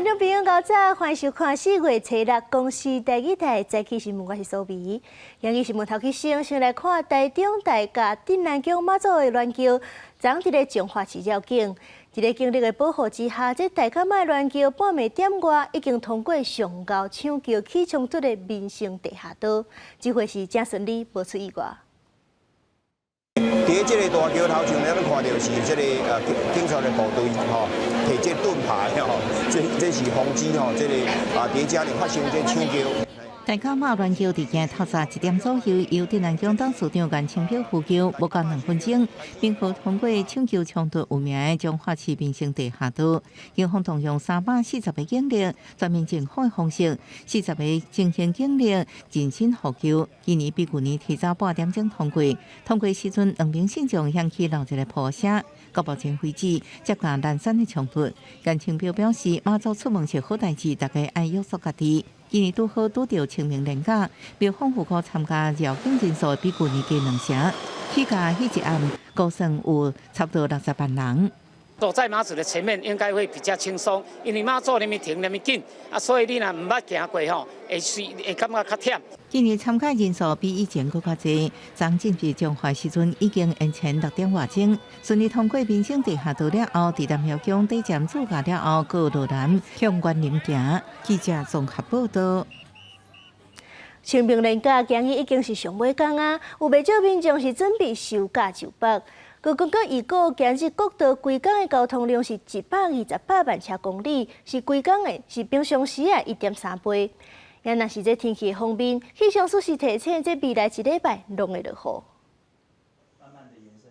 眾朋友早歡迎收看四月初六公視台語台早起新聞，我是蘇眉。今日新聞頭起先，先來看台中大甲鎮瀾宮媽祖的鑾轎，昨佇咧彰化市繞境，佇咧警力的保護之下，這大甲媽的鑾轎半暝點外已經通過上高搶橋起衝突的民生地下道，這回是誠順利，無出意外。佇這个大橋頭上，咱看著是這个警察的部隊吼，提這盾牌吼，這是防止吼，這个佇遮裡發生這搶橋。大甲媽鑾轎佇今透早一點左右，由鎮瀾宮董事長顏清標扶轎，無夠2分鐘，便可通過搶橋衝突有名的彰化市民生地下道。警方動用340個警力，全面靜火的方式，40個精英警力盡心護轎。今年比舊年提早半點鐘通過，通過時陣兩邊信眾響起鬧熱的噗聲。到目前為止，接近零散的衝突。顏清標表示，媽祖出門是好代誌，大家愛約束家己。今年拄好拄著清明連假，廟方預估參加繞境人數比舊年加兩成。起價彼一暗，估算有差不多60萬人。走在媽祖的前面應該會比較輕鬆，因為媽祖那麼停那麼緊，啊，所以你若毋捌行過吼，會是會感覺較忝。今年參加人數比以前閣較濟。昨進入彰化時陣已經延前6點外鐘，順利通過民生地下道了後，佇南後宮底站駐駕了後，閣落南向員林行。記者綜合報道。清明連假今日已經是上尾工啊，有袂少民眾是準備收假就北。閣根據預估，今日國道規工的交通量是128萬車公里，是規工的是平常時的1.3倍。也若是這天氣的方面，氣象署是提醒，這未來一禮拜攏會落雨。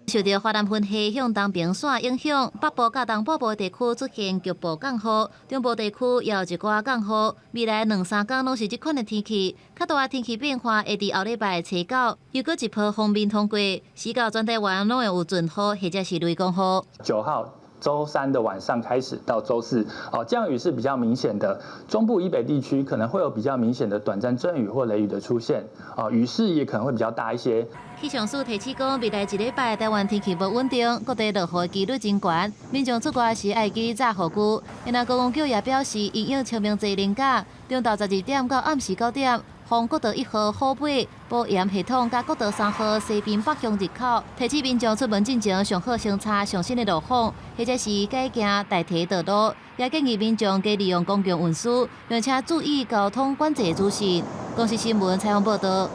受著華南雲系向東平線影響，北部佮東半部地區出現局部降雨，中部地區也有一寡降雨。未來兩三工攏是這款的天氣，較大的天氣變化會佇後禮拜初九，又閣一波鋒面通過，四到全台灣攏會有陣雨或者是雷公雨。9號週三的晚上開始到週四，哦，降雨是比較明顯的。中部以北地區可能會有比較明顯的短暫陣雨或雷雨的出現，啊，雨勢也可能會比較大一些。氣象署提醒講，未來一禮拜台灣天氣無穩定，各地落雨的幾率真懸，民眾出外時愛記紮雨具。然後交通局也表示，因應清明節連假，中晝12點到暗時9點，封國道1號虎尾、埔鹽系統佮國道3號西濱北向入口，提醒民眾出門進前上好先查上新的路況，或者是改行代替道路。也建議民眾加利用公共運輸，並且注意交通管制資訊。公視新聞採訪報道。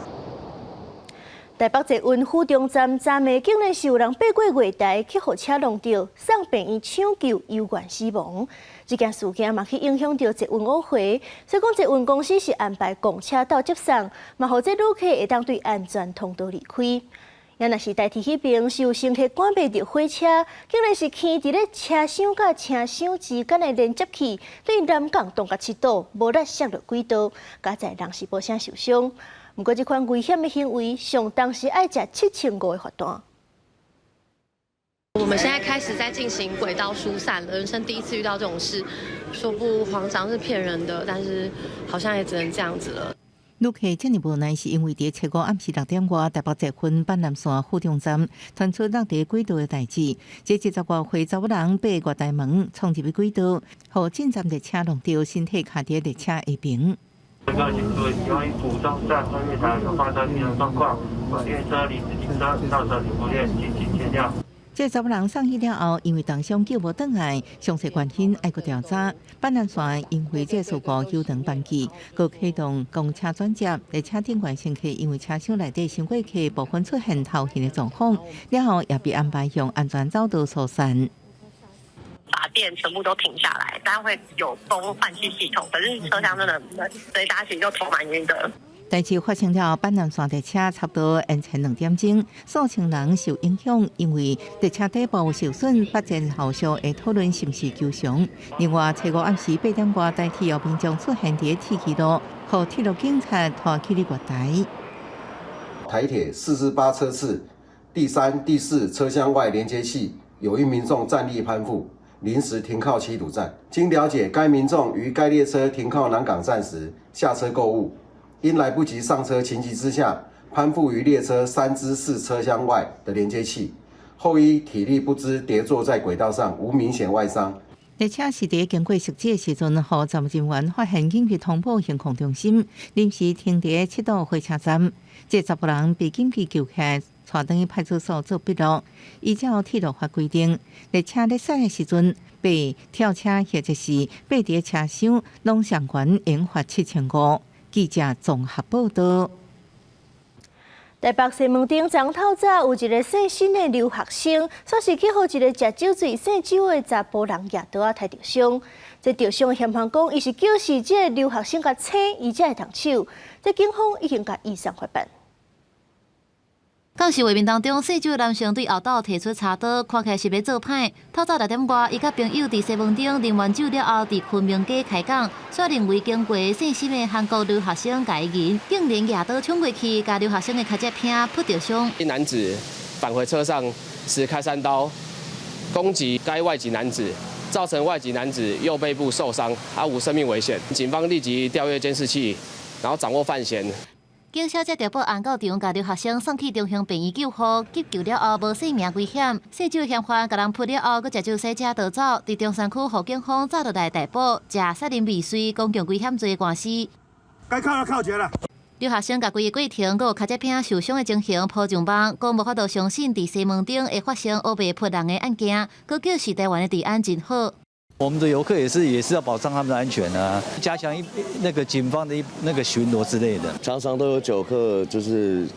台北捷運府中站昨暝竟然是有人爬過月台去予車挵著，送病院搶救，猶懸死亡。這件事件嘛去影響著捷運往回，所以講捷運公司是安排公車到接送，嘛予這旅客會當對安全通道離開。也若是台鐵彼邊是有乘客趕袂著火車，竟然是徛佇咧車廂佮車廂之間的連接器，對南港撞甲七倒，無力摔落軌道，佳哉人是無啥受傷。毋過這款危險的行為，上當時愛食7500的罰單。我們現在開始在進行軌道疏散了，人生第一次遇到這種事，說不慌張是騙人的，但是好像也只能這樣子了。旅客這爾無奈，是因為佇初五暗時6點外，台北捷運板南線府中站傳出落佇軌道的代誌。這70外歲查某人爬月台門，衝入去軌道，予進站列車挵著，身體卡佇列車下爿。報告請注意，由於府中站和月台有發生異常狀況，本列車臨時停車，造成不便，敬請見諒。這查某人送醫了後，因為重傷救無轉來，詳細原因愛閣調查。板南線因為這事故休頓班機，閣啟動公車轉接，列車頂懸乘客因為車廂內底傷過客，部分出現頭暈的狀況，了後也被安排向安全走道疏散。把電全部都停下來，但會有風換氣系統，可是車廂真的很悶，所以大家其實就頭蠻暈的。代誌發生了板南線列車差不多延前2點鐘，數千人受影響，因為列車底部受損，發展後續會討論是毋是求償。另外，初五暗時8點外，台鐵有民眾出現佇鐵岐路，予鐵路警察拖起咧月台。台鐵48車次第三、第四車廂外連接器有一民眾站立攀附，臨時停靠七堵站。經了解，該民眾於該列車停靠南港站時下車購物，因來不及上車，情急之下攀附於列車3之4車廂外的連接器，後因體力不支跌坐在軌道上，無明顯外傷。列車是佇經過汐止的時陣，予站務人員發現緊急通報行控中心，臨時停佇七堵火車站。這查埔人被緊急救起來，帶轉去派出所做筆錄。依照鐵路法規定，列車咧駛的時陣，爬跳車或者是爬佇車廂，攏上懸應罰7500。記者綜合報導。台北西門町昨透早有一个姓辛的留學生，煞是去予一个食酒醉姓周的查埔人舉刀仔刣著傷。這著傷的嫌犯講，伊是叫是這个留學生共請，伊才會動手。這警方已經共移送法辦。監視畫面當中，姓周的男性對後斗提出柴刀，看起來是欲做歹。透早6點外，伊佮朋友佇西門町啉完酒了後，佇昆明街開講，煞認為經過姓辛的韓國留學生共伊銀，竟然舉刀衝過去，共留學生的跤脊鼻噗著傷。男子返回車上時開三刀攻擊該外籍男子，造成外籍男子右背部受傷，啊無生命危險。警方立即調閱監視器，然後掌握犯嫌。警小姐就報案到場，共留學生送去中興病院救護，急救了後無性命危險。姓周嫌犯共人撲了後，閣食酒駛車逃走，佇中山區予警方抓落來逮捕，食殺人未遂、公共危險罪的官司。該銬就銬起來啦。留學生共規個過程，閣有跤脊鼻受傷的情形 po 上網，講無法度相信佇西門町會發生烏白撲人的案件，閣表示台灣的治安真好。我們的遊客也是要保障他們的安全啊，加強一那個警方的一那個巡邏之類的。常常都有酒客就是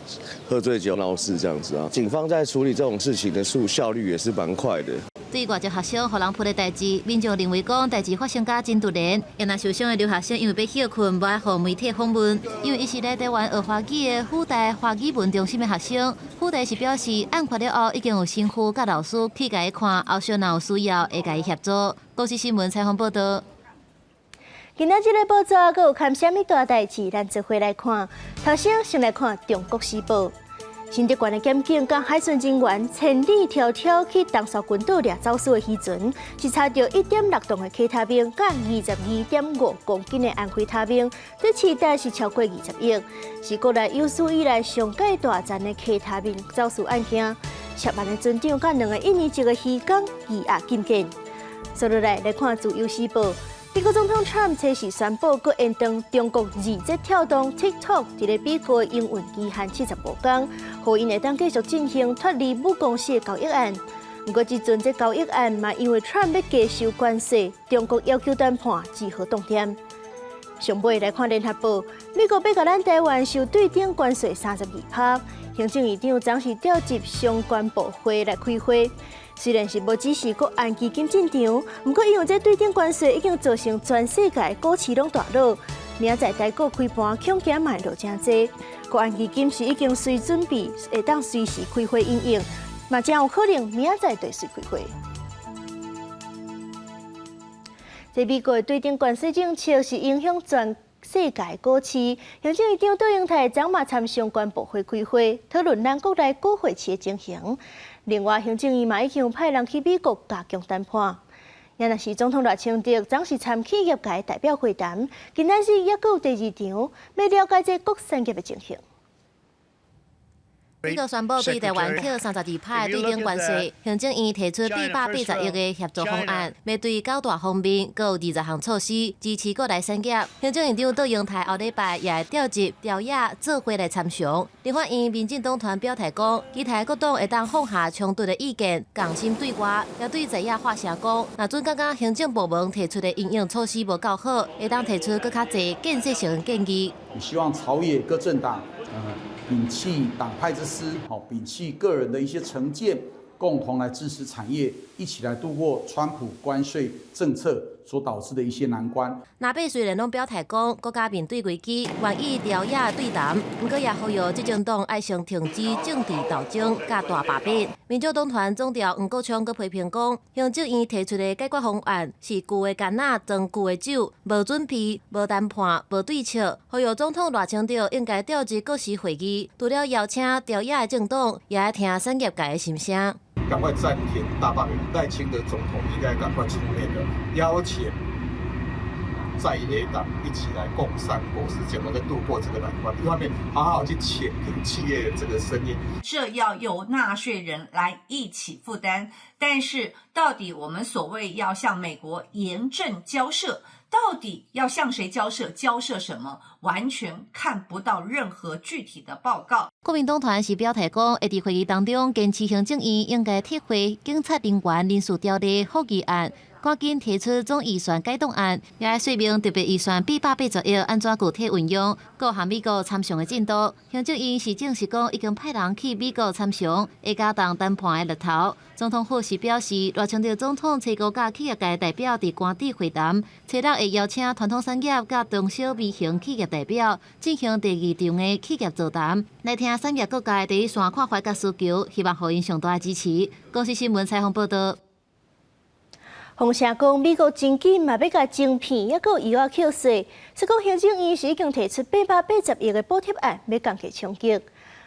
喝醉酒鬧事這樣子啊，警方在處理這種事情的速效率也是蠻快的。對外籍學生予人撲的代誌，民眾認為講代誌發生甲真突然。若受傷的留學生因為欲歇睏，無愛予媒體訪問。因為伊是來台灣學華語的輔大華語文中心的學生，輔大是表示案發了後已經有神父佮老師去共伊看，後續若有需要會共伊協助。公視新聞採訪報導。今仔這个報紙閣有看啥物大代誌？咱做伙來看。頭先先來看《中國時報》。新竹縣的檢警佮海巡人員千里迢迢去東沙群島掠走私的漁船，是查著1.6噸的 K 他命，佮22.5公斤的安非他命，這市值是超過20億，是國內有史以來上蓋大單的 K 他命走私案件。涉案的船長佮兩个印尼籍的漁工羁押禁見。接落來來看《自由時報》。美國總統川普初時宣布，閣延長中國字節跳動 TikTok 佇咧美國營運期限75天，予𪜶會當繼續進行脫離母公司的交易案。毋過，這陣這交易案嘛，因為川普欲加收關稅，中國要求談判只好凍點。上尾來看聯合報，美國欲共咱台灣收對等關稅32%，行政院長昨是召集相關部會來開會。雖然是無指示國安基金進場，毋過因為這對等關稅已經造成全世界股市攏大落，明仔載台股開盤恐驚嘛會落誠濟。國安基金是已經隨準備會當隨時開會因應，嘛誠有可能明仔載就隨開會。這美國的對等關稅政策是影響全世界股市。行政院長卓榮泰昨嘛參相關部會開會，討論咱國內股匯市的情形。另外，行政院嘛已經派人去美國加強談判。也若是總統賴清德，昨是參企業界代表會談，今仔日猶閣有第二場，欲了解這國產業的情形。美國宣布對台灣課32%對等關稅，行政院提出880億的協助方案，欲對九大方面閣有20項措施支持國內產業。行政院長卓榮泰後禮拜也會召集朝野做伙來參詳。立法院民進黨團表態講，期待各黨會當放下衝突的意見，共心對外，也對在野發聲講，若準感覺行政部門提出的因應措施無夠好，會當提出閣較濟建設性的建議。希望朝野各政黨，摒棄黨派之私，好，摒棄個人的一些成見，共同來支持產業，一起來度過川普關稅政策所導致的一些難關。藍白雖然攏表態講，國家面對危機，願意朝野對談，毋過也呼籲執政黨愛先停止政治鬥爭佮大罷免。民主黨團總召黃國昌閣批評講，行政院提出的解決方案是舊的矸仔裝舊的酒，無準備、無談判、無對策。呼籲總統賴清德應該召集國是會議，除了邀請朝野的政黨，也愛聽產業界的心聲。趕快暫停大罷免，賴清德總統應該趕快出面的邀請在野黨一起來共商國是，怎麼來度過這個難關？一方面好好去傾聽企業的這個聲音。這要由納稅人來一起負擔，但是到底我們所謂要向美國嚴正交涉，到底要向誰交涉？交涉什麼？完全看不到任何具體的報告。國民黨團是表態講，會佇會議當中堅持行政院應該撤回警察人員人事條例附議案，趕緊提出總預算改動案，也愛說明特別預算880億按怎具體運用，閣和美國參詳的進度。行政院是證實講，已經派人去美國參詳，會加重談判的力頭。總統府是表示，賴清德總統初五佮企業界代表佇官邸會談，初六會邀請傳統產業佮中小微型企業代表進行第二場的企業座談，來聽產業各界第一線看法佮需求，希望予𪜶上大的支持。公視新聞採訪報導。風聲講，美國真緊嘛欲共晶片抑閣藥仔扣稅，說講行政院是已經提出880億的補貼案，欲降低衝擊。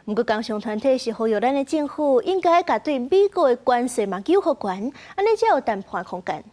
毋過工商團體是呼籲咱的政府應該共對美國的關稅嘛予予懸，按呢才有談判空間。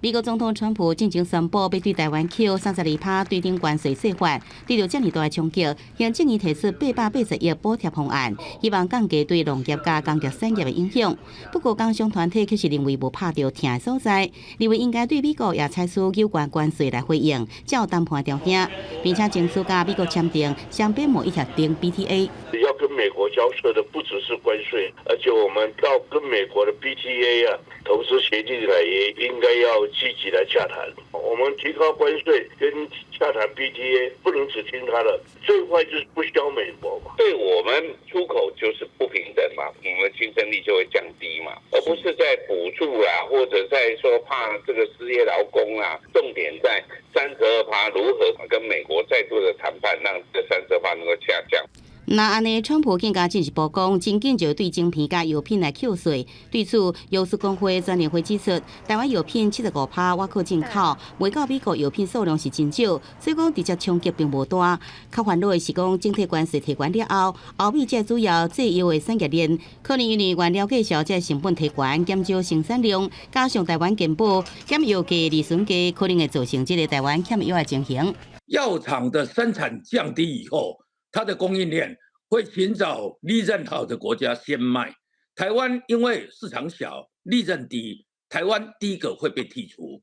美國總統川普進前宣布欲對台灣扣32趴對等關稅稅法，對著遮爾大的衝擊，行政院提出880億補貼方案，希望降低對農業佮工業產業的影響。不過，工商團體卻是認為無拍著疼的所在，認為應該對美國也採取有關關稅來回應，才有談判條件，並且爭取佮美國簽訂雙邊貿易協定 BTA。要跟美國交涉的不只是關稅，而且我們到跟美國的 BTA 啊投資協定來，也應該要積極來洽談。我們提高關稅跟洽談 BTA，不能只聽他的，最壞就是不銷美國嘛。對我們出口就是不平等嘛，我們的競爭力就會降低嘛，而不是在補助啊，或者在說怕這個失業勞工啊，重點在32趴如何跟美國再度的談判，讓這32趴能夠下降。若按呢，川普更加進一步講，真緊就對晶片佮藥品來扣稅。對此，藥師公會全聯會指出，台灣藥品75趴倚靠進口，賣到美國藥品數量是真少，所以講直接衝擊並無大。較煩惱的是講，整體關稅提懸了後，歐美這主要製藥的產業鏈，可能因為原料價數這成本提懸，減少生產量，加上台灣健保減藥價、利潤低，可能會造成這个台灣欠藥的情形。藥廠的生產降低以後，它的供應鏈會尋找利潤好的國家先賣。台灣因為市場小，利潤低，台灣第一個會被剔除。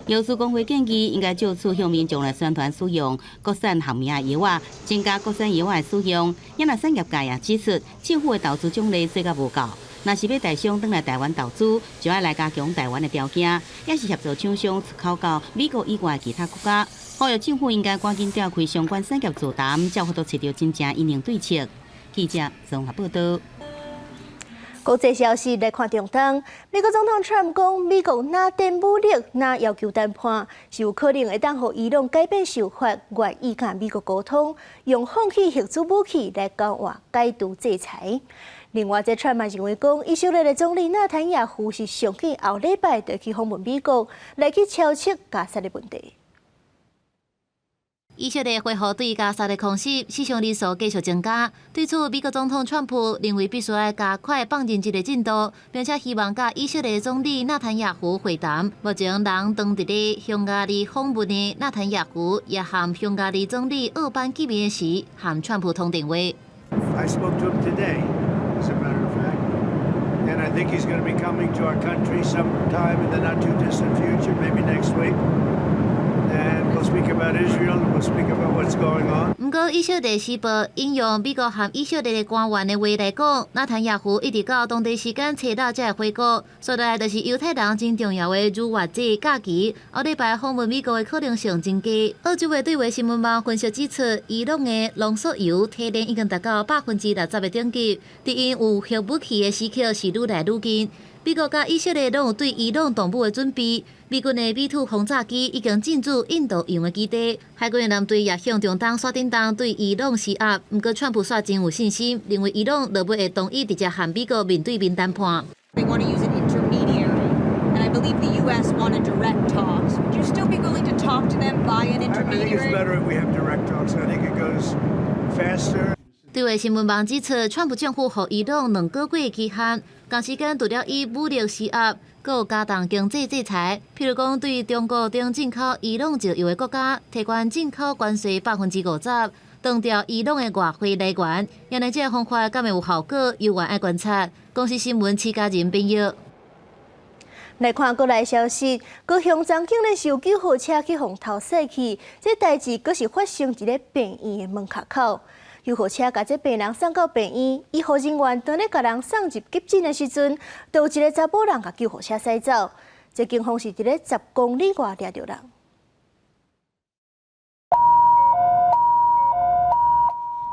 藥師公會建議，應該藉此向民眾來宣傳使用國產學名藥仔，增加國產藥仔的使用。也若產業界也指出，政府的投資獎勵做甲無夠，若是欲台商轉來台灣投資，就愛來加強台灣的條件，也是協助廠商出口到美國以外其他國家。呼籲政府應該趕緊召開相關產業座談，才有法度揣著真正因應對策。記者綜合報道。國際消息來看中東，美國總統川普講，美國若展武力，若要求談判，是有可能會當予伊朗改變想法，願意佮美國溝通，用放棄核子武器來交換解除制裁。另外，這川普認為講，以色列的總理納坦雅胡是上緊後禮拜就去訪問美國，來去敲擊加沙的問題。以色列恢復對加沙的空襲，死傷人數繼續增加。對此，美國總統川普認為必須愛加快放人質的進度，並且希望佮以色列總理納坦雅胡會談。目前，人當佇咧匈牙利訪問的納坦雅胡，也和匈牙利總理奧班見面時，和川普通電話。 I spoke to him today, as a matter of fact, and I think he's going to be coming to our country sometime in the not too distant future, maybe next week. And we'll speak about Israel and we'll speak about what's going on. 毋過，以色列時報引用美國和以色列的官員的話來講，納坦雅胡一直到當地時間初六才會回國，所來就是猶太人真重要的逾越節假期。後禮拜訪問美國的可能性真低。澳洲的對話新聞網分析指出，伊朗的濃縮鈾提煉已經達到60%的等級，佇𪜶有核武器的時刻是愈來愈近。美國佮以色列攏有對伊朗動武的準備。美軍的 B-2 轟炸機已經進駐印度洋的基地，海軍艦隊也向中東山頂洞對伊朗施壓。毋過，川普煞真有信心，認為伊朗落尾會同意直接和美國面對面談判。 They want to use an intermediary, and I believe the U.S. want a direct talks. Would you still be willing to talk to them via an I think it's intermediary? better if we have direct talks. I think it goes faster. 對話新聞網指出，川普政府予伊朗2個月期限，同時間除了以武力施壓，閣有加重經濟制裁，譬如講對中國等進口伊朗石油的國家，提懸進口關稅50%，斷掉伊朗的外匯來源。按呢這个方法敢會有效果，猶原愛觀察。公視新聞，徐家仁編譯。來看國內消息，高雄昨竟然是有救護車去予偷駛去，這代誌閣是發生佇咧病院的門跤口。救護車共這病人送到病院，醫護人員當咧共人送入急診的時陣，就有一个查某人共救護車駛走。這警方是佇咧10公里外掠著人。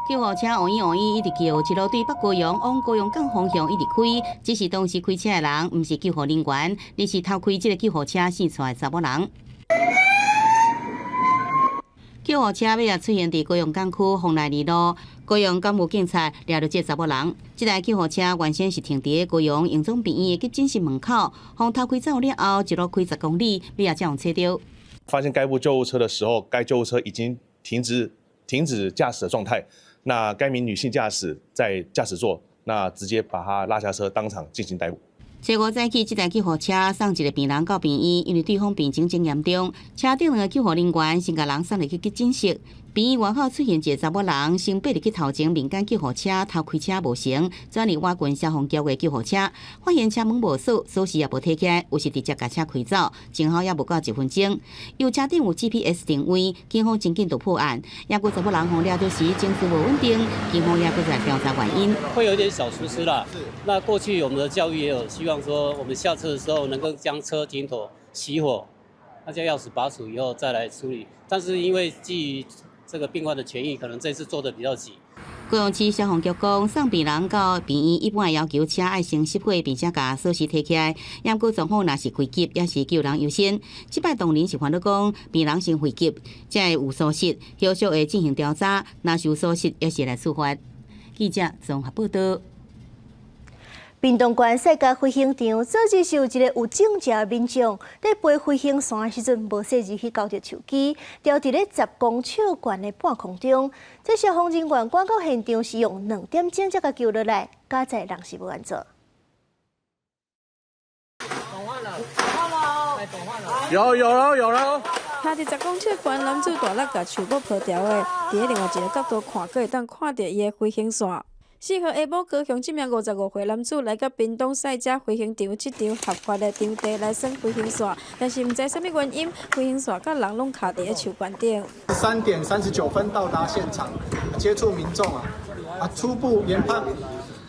救護車嗡咦嗡咦一直叫，一路對北高雄往高雄港方向一直開。只是當時開車的人，毋是救護人員，而是偷開這个救護車紲出來查某人。救護車尾仔出現佇高雄港區豐來二路，高雄港務警察掠著這个查某人。這台救護車原先是停佇高雄榮總病院的急診室門口，予偷開走了後，一路開10公里，尾仔才予揣著。發現該部救護車的時候，該救護車已經停止駕駛的狀態。那該名女性駕駛在駕駛座，那直接把她拉下車，當場進行逮捕。初五早起，這台救護車送一个病人到病院，因為對方病情真嚴重，車頂兩个救護人員先共人送入去急診室。病院外口出現一个查某人，先爬入去頭前民間救護車偷開車無成，轉入倚近消防局的救護車，發現車門無鎖，鎖匙也無提起來，有是直接共車開走，前後也無夠一分鐘。由車頂有 GPS 定位，警方真緊就破案。抑閣查某人予掠著時情緒無穩定，警方也閣在調查原因。會有點小疏失啦。那過去我們的教育也有希望說，我們下車的時候能夠將車停妥、熄火，那將鑰匙拔除以後再來處理。但是因為基於這個病患的權益，可能這次做得比較急。高雄市消防局講，送病人到病院一般會要求車愛先熄火，並且共鎖匙提起來。毋過狀況若是危急，抑是救人優先。這擺當然是煩惱講病人先危急，才會有疏失，後續會進行調查，若是有疏失，也是來處罰。記者綜合報道。屏東縣賽嘉飛行場，昨日是有一个有證照的民眾，佇飛飛行線的時陣，無細意去勾著手機，掉佇咧10公尺懸的半空中。這消防人員趕到現場是用2點鐘才共救落來，佳哉人是無按怎。有有了有了。徛佇10公尺懸男子大力共樹木抱牢的，佇咧另外一个角度看，閣會當看著伊的飛行線。4號下晡，高雄這名55歲男子來到屏東賽嘉飛行場這場合法的場地來耍飛行線，但是毋知啥物原因，飛行線佮人攏卡佇咧樹冠頂。3點39分到達現場，接觸民眾啊，初步研判，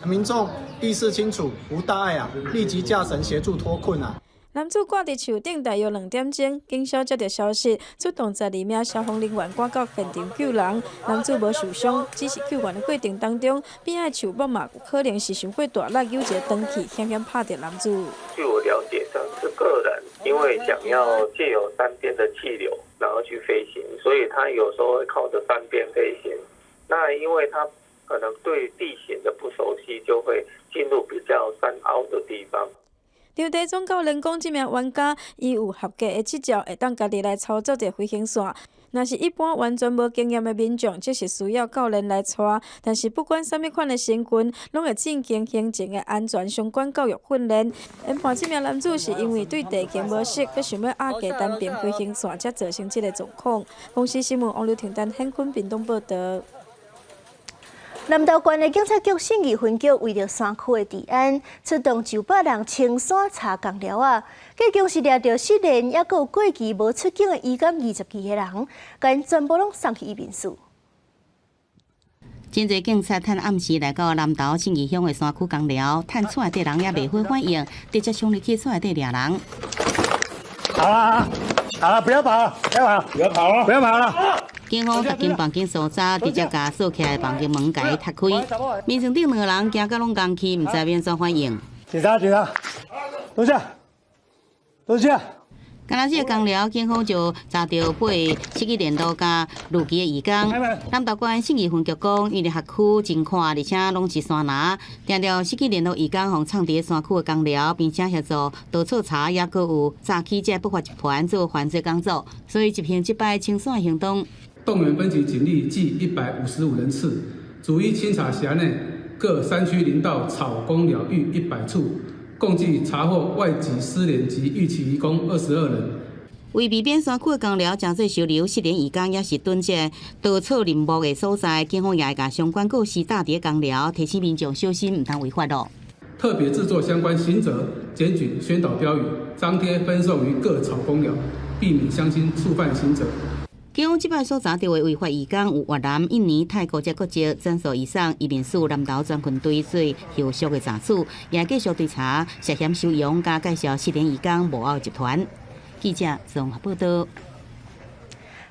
民眾意識清楚，無大礙啊，立即架繩協助脫困啊。男子掛佇樹頂大約2點鐘，警消接著消息，出動12名消防人員趕到現場救人。男子無受傷，只是救援的過程當中，邊仔樹木嘛有可能是傷過大力，扭一个斷去，險險拍著男子。據我了解，這個人因為想要借由山邊的氣流，然後去飛行，所以他有時候會靠著山邊飛行。那因為他可能對地形的不熟悉，就會進入比較山凹的地方。場地總教練講，這名玩家伊有合格的執照，會當家己來操作這飛行線。若是一般完全無經驗的民眾，則是需要教練來帶。但是不管啥物款的身份，攏會進行行前的安全相關教育訓練。研判這名男子是因為對地形無熟，閣想欲壓低單邊飛行線，才造成這个狀況。公視新聞王劉婷丹、顯坤屏東報道。南投縣的警察局信義分局為著山區的治安，出動900人清山查工寮仔，結果是掠著失聯，抑閣有過期無出境的移工22个人，共𪜶全部攏送去移民署。真濟警察趁暗時來到南投信義鄉的山區工寮，趁厝內底人猶未回反應，直接衝入去厝內底掠人。好啦好啦，不要跑了，不要跑，不要跑了，不要跑了。警方踏進房間搜查，直接共鎖起來的房間門共伊踢開。眠床頂兩个人驚甲攏戇去，毋知欲按怎反應。警察，警察，蹲下，蹲下。敢若這个工寮，警方就查著八个失去聯絡佮逾期的移工。南投縣信義分局講，因為轄區真闊，而且攏是山林，定著失去聯絡移工予藏佇山區的工寮，並且協助稻草查，抑閣有詐欺這不法集團做犯罪工作，所以執行這擺清山行動。動員本局警力計155人次，逐一清查轄內各山區林道草工寮逾100處，共計查獲外籍失聯及逾期移工22人。為避免山區的工寮誠濟收留失聯移工，也是囤積盜採林木的所在，警方也會共相關告示搭佇工寮，提醒民眾小心，毋通違法咯。特別製作相關刑責檢舉宣導標語，張貼分送於各草公寮，避免鄉親觸犯刑責。警方這擺所查著的違法移工有越南、印尼、泰國這國籍，整數以上移民署南投專勤隊做後續的查處，也繼續追查涉嫌收容佮介紹失聯移工無偶集團。記者綜合報道。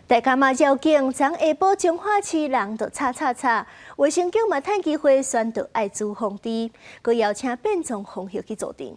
大甲媽遶境，昨下晡彰化市人就吵吵吵，衛生局嘛趁機會宣導艾滋防治，閣邀請變裝皇后去助陣。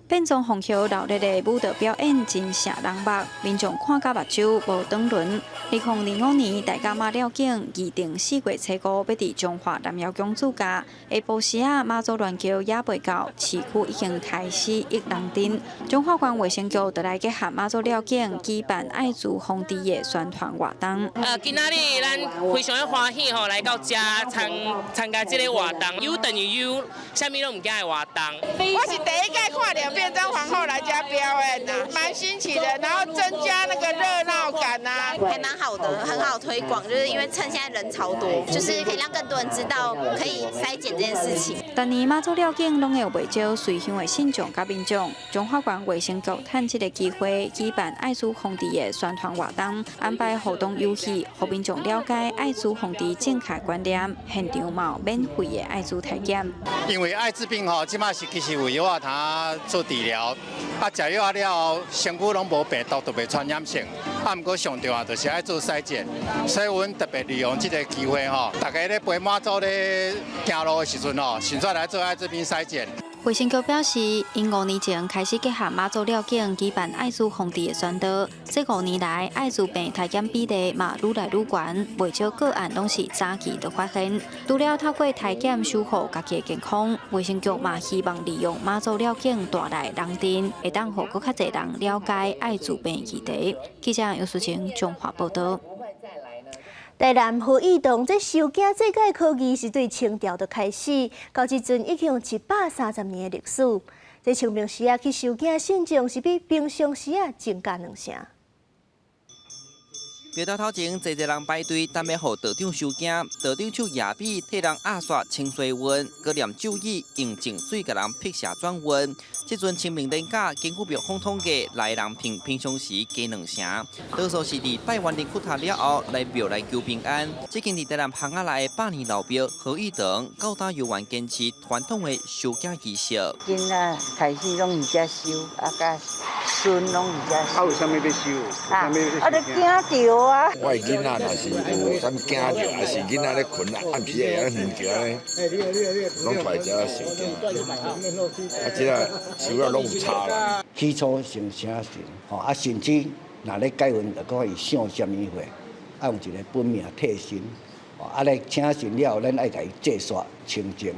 變裝皇后熱烈的舞蹈表演真爍人目，民眾看甲目睭無轉輪。2025年大甲媽遶境預定4月初5欲佇彰化南瑤宮主駕，下晡時仔媽祖鸞轎猶未到，市區已經開始湧人陣。彰化縣衛生局就來結合媽祖遶境舉辦艾滋防治的宣傳活動。今仔日咱非常的歡喜吼，來到遮參參加這個活動，有等於有，啥物攏毋驚的活動。我是第一屆看著變裝皇后來遮表演啊，蠻新奇的，然後增加那個熱鬧感啊，還蠻好的，很好推廣，就是因為趁現在人潮多，就是可以讓更多人知道可以篩檢這件事情。逐年媽祖遶境攏會有袂少隨鄉的信眾佮民眾，彰化縣衛生局趁這個機會舉辦艾滋防治的宣傳活動，安排互動遊戲，予民眾了解艾滋防治正確觀念，現場嘛有免費的艾滋體檢。因為艾滋病吼，這擺是其實有藥仔通做治療，啊，食藥仔了後，身軀攏無病毒，就袂傳染性。啊，毋過上重要就是愛做篩檢，所以阮特別利用這個機會吼，大家咧陪媽祖咧行路的時陣吼，順紲來做艾滋病篩檢。衛生局表示，𪜶5年前開始結合媽祖遶境舉辦艾滋防治的宣導。這5年來，艾滋病體檢比例嘛愈來愈懸，袂少個案攏是早期就發現。除了透過體檢守護家己的健康，衛生局嘛希望利用媽祖遶境帶來人陣，會當予閣較濟人了解艾滋病議題。記者楊淑晴彰化報導。台南和義堂這收驚祭改科儀是對清朝就開始，到這陣已經有130年的歷史。這清明時仔去收驚信眾是比平常時仔增加兩成。廟頭頭前濟濟人排隊，等欲予道長收驚。道長手舉筆替人壓煞清水運，閣念咒語，用淨水共人辟邪轉運。這陣清明連假，根據廟方統計，來人比平常時加兩成。多數是佇拜完靈骨塔了後，來廟來求平安。這間佇台南巷仔內的百年老廟和義堂，到今猶原堅持傳統的收驚儀式。囡仔開始攏佇遮收，啊，佮孫攏佇遮收。啊，為啥物欲收？啊，啊，著驚著啊！我的囡仔若是有啥物驚著，還是囡仔咧睏啊，暗時會曉夢著按呢，攏帶來遮收驚。啊，這個收了攏有差啦。起初先請神，吼啊，甚至若咧解魂，就看伊想啥物貨，愛用一個本命替身，啊咧請神了後，咱愛共伊祭煞清淨，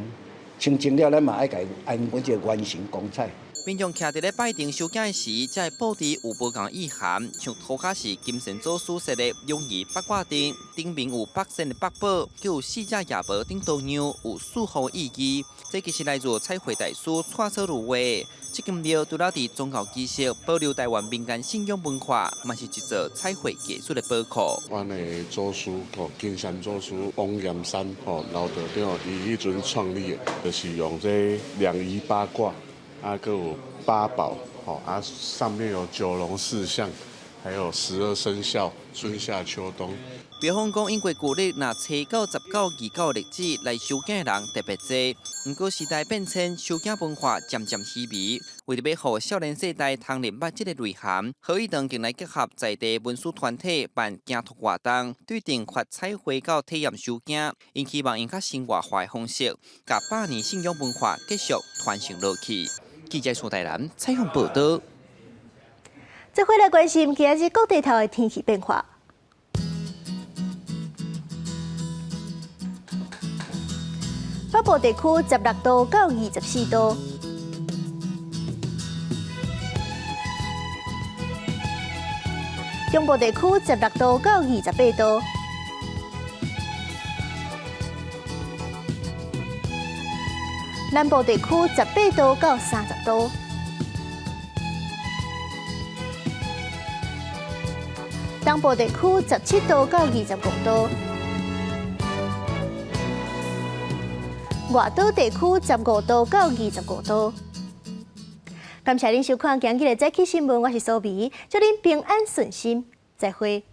清淨了，咱嘛愛共伊安穩這個元神光彩。民眾徛佇咧拜殿收驚時，這个布置有無仝意涵，像塗跤是金神祖師設的勇儀八卦陣，頂面有八仙的八寶，閣有四隻夜婆頂圖樣，有四方意義。這其實來自彩繪大師蔡草如畫。這間廟除了佇宗教儀式保留台灣民間信仰文化，嘛是一座彩繪藝術的寶庫。阮的祖師吼，金山祖師王岩山吼老道長，伊彼陣創立的，就是用這兩儀八卦。啊，閣有八寶，吼啊，上面有九龍四象，還有12生肖，春夏秋冬。廟方講，因為舊曆若初九、19、29日子來收驚的人特別濟。毋過時代變遷，收驚文化漸漸式微。為著欲予少年世代通認捌這個內涵，和義堂近來結合在地文史團體辦驚托活動，對陣發彩繪到體驗收驚，𪜶希望用較生活化的方式，共百年信仰文化繼續傳承落去。記者蘇台南採訪報導。這回來關心今日各地頭的天氣變化。北部地區16度到24度，中部地區16度到28度，南部地區18度到30度。東部地區17度到25度，外島地區15度到25度。感謝您收看今日的早起新聞，我是蘇美，祝您平安順心，再會。